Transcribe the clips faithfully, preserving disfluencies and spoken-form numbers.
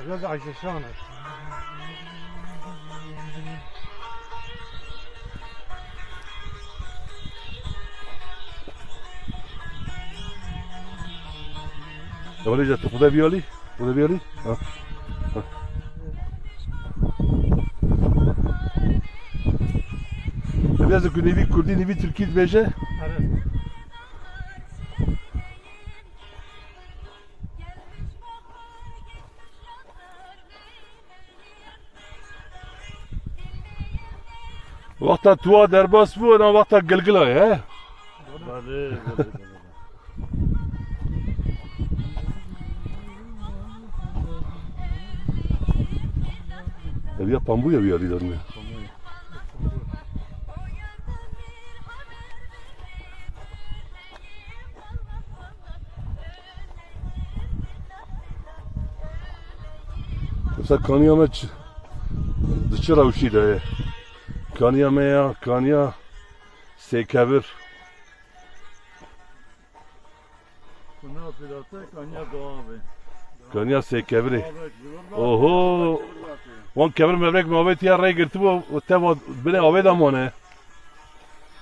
Biraz aşaşan. Öylece tu kuda biyali, kuda biyali. Ha. Ha. Biraz da Güneyvi Kürdi, Nevi Türkî dibêje. Evet. Wexta tuwa derbas bû, ena wexta gilgila ye, he? Belê, belê, belê, belê. Ev ya pambû ya, ya dî derine. Mesela kaniya me çi, di çi rewşî de ye? Kaniya me ya, kaniya Sêkevir. Kaniya Sêkevirê. Oho! Wan kevir mevrek mavê tiya rê girtibû û teva binê avê de mane.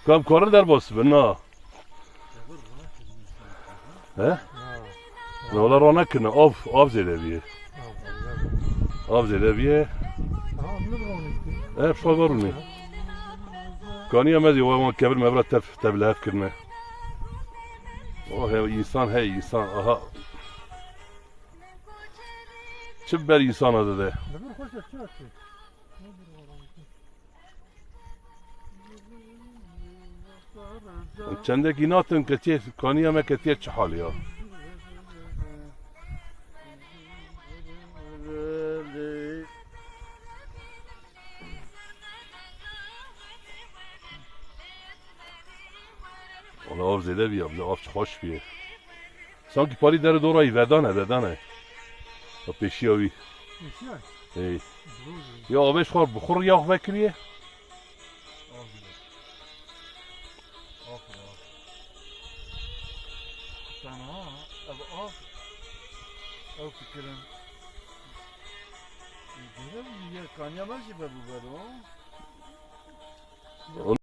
Kam karin derbas bin, na. He? Na, wala ronekirine. Av, av zêde bîye. Av zêde bîye. Ev şavar rûnê. Kaniya me zî wan kevir mevra tev, tev li hev kirine. Oh, he, însan, hey, însan, aha. Çi ber însana dide. Çendekî natin ketiye, kaniya me ketiye çi halî ya? Wala av zêde bîye, av çi xweş bîye. Sankî parî derê dora wî vedane, vedane. Ya pêşiya wî. Pêşiya? Ey. Zor bû. Ya avê ji xwe bi xwe ya xwe vekiriye. Av bile. Av bile, av. Sana ev av, ev fikirin. Gere bû ye, kanya me jî vebû bero.